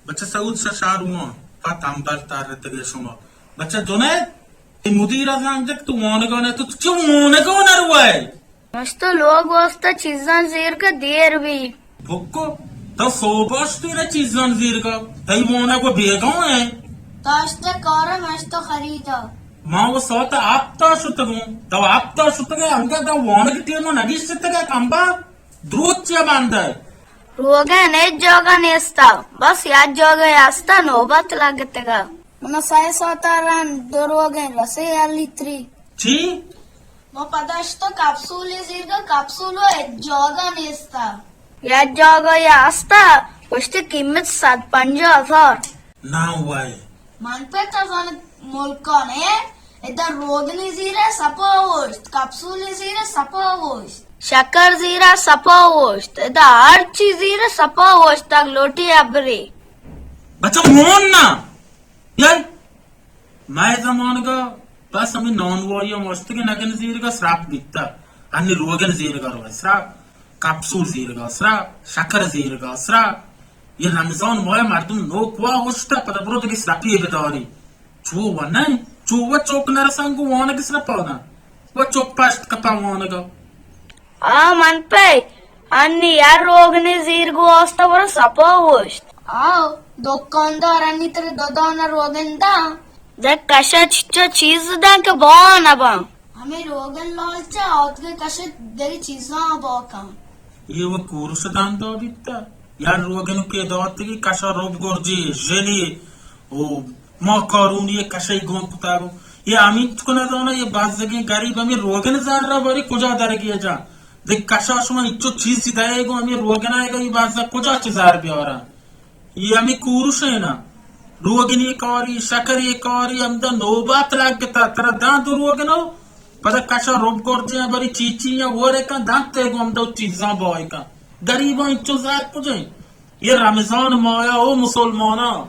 بچہ سعود شہ شہر وان، پہ تمبر ترتگے شما۔ بچہ جنید، اے مدیر ءَ زانگ جت تو وانگا نہ، تو چو وانگا نہ روئے؟ مستو لوگ واسطہ چیزاں زیرگا دیر بی۔ بکو، تو سوب اشتو نہ چیزاں زیرگا، تئی وانگ و بیگاہ ایں۔ تو اشتہ کارا مستو خریدا۔ ما و ساعت ہپتا شتگوں، تو ہپتا شتگے، انگا تو وانگ ٹیما نگیشتگے کمبا۔ دروت چیا بندئے؟ روگن ہچ جاگہ نیستا، بس یک جاگہ ہستا نوبت لگتگا۔ منا سئے ساعتا رند دو روگن رسے یک لیتری۔ چی؟ ما پدا اشتو کپسولے زیرگا، کپسولو ہچ جاگہ نیستا۔ یک جاگہ یا ہستا، پشتی قیمت صد پنجاہ ہزار۔ نہ وای۔ من پہ تو زانت ملکان اے، ادا روگنی زیرے سپا اوشت، کپسولی زیرے سپا اوشت۔ شکر زیرے سپا اوشت، ادا ہر چیز زیرے سپا اوشت، تک لوٹی ابری۔ بچہ مون نا۔ یار، مئے زمانگا بس ہمیں نانواری ہم اوشتگے نگن زیرگا سراپ بیتا۔ انی روگن زیرگا روئے سراپ۔ کپسول زیرگا سرا، شکر زیرگا سرا۔ یہ رمضان ماہ مردم نوک وا اوشتا، پدا برو دگہ سرپی بداری۔ چو و نہ، چو و چوک نرسان گو وانگ سرپا نہ۔ و چوک پشت کپا وانگا۔ آ من پہ انی یا روگنی زیرگو آستا برو سپا اوشت۔ آ دکاندار انی تر دو دانہ روگن دا۔ دے کشا چچو چیز داں کہ با نہ باں۔ ہمے روگن لالچا آتکے کشت دگہ چیزاں باکاں۔ یہ و کورس داندا بیتا۔ یا روگن کے داتگی کشا روب گرجی، ژلی، او ماکارونی کشے گون کتاگو۔ یہ ہمین چکنا دانا، یہ بازگیں غریب ہمیں روگن زر را باری کجا درگی جا۔ دے کشا شما اچو چیزی دائے گو، ہمیں روگن آئے گا، یہ بازا کجا چی زر بیارا۔ یہ ہمیں کورش ہے نا، روگنی کاری، شکری کاری، ہمدا نوبات لگتا، ترا داں دو روگنو، پدا کشا رب گرجے، بری چیچی یا ورے کن دانتے گو ہمدا چیزاں بوائے کن۔ غریباں انچو زار کجے؟ یہ رمضان مایا او مسلماناں،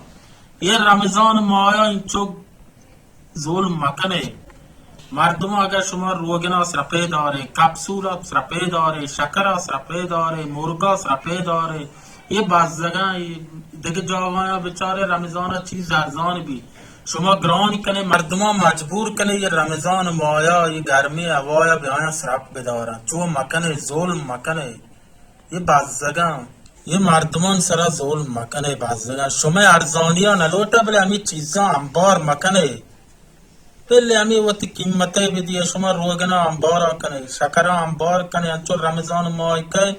یہ رمضان مایا انچو ظلم مکنے۔ مردم اگر شما روگنا سرپے دارے، کپسولا سرپے دارے، شکرا سرپے دارے، مرگا سرپے دارے، یہ بزگاں، یہ دگہ جاگایا بچارے رمضانا چیز ارزان بی۔ شما گران کنے، مردمان مجبور کنے، یہ رمضان مایا، یہ گرمی ہوایا بیایا سرپ بدارن۔ چو مکنے، ظلم مکنے۔ یہ بزگاں، یہ مردمان سرا ظلم مکنے بزگاں۔ شمئے ارزانیا نلوٹا، بلے ہمیں چیزاں انبار مکنے۔ بلے ہمیں وتی قیمتے بدیے، شما روگنا انبارا کنے، شکرا انبار کنے، انچو رمضان ماہ کئے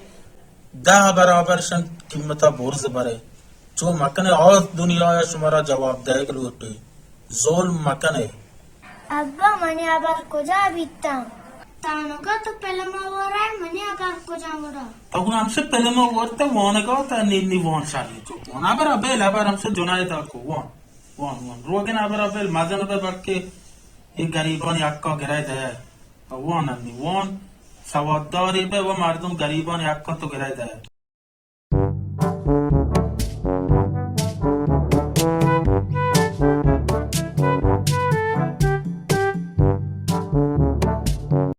دہ برابر شن قیمتا برز برے۔ چو مکنے، آ دنیا شمارا جواب دئیگ لوٹی۔ ظلم مکنے۔ ابا، منی ہبر کجا بیتاں؟ تانکہ تو پلم ءَ ورئے، منی ہبر کجا ورا؟ تو گڑا ہمشہ پلم ءَ ورتہ وانگا، تا نی، نی وان شری چو وان۔ ہبر ابیل، ہبر ہمشہ جنید ءَ کو وان، وان، وان۔ روگن ہبر ابیل مزن بہ بکے، یہ غریبانی حقا گرے دے۔ وان انی وان، سوادداری بہ و مردم غریبانی حقا تو گرے دے۔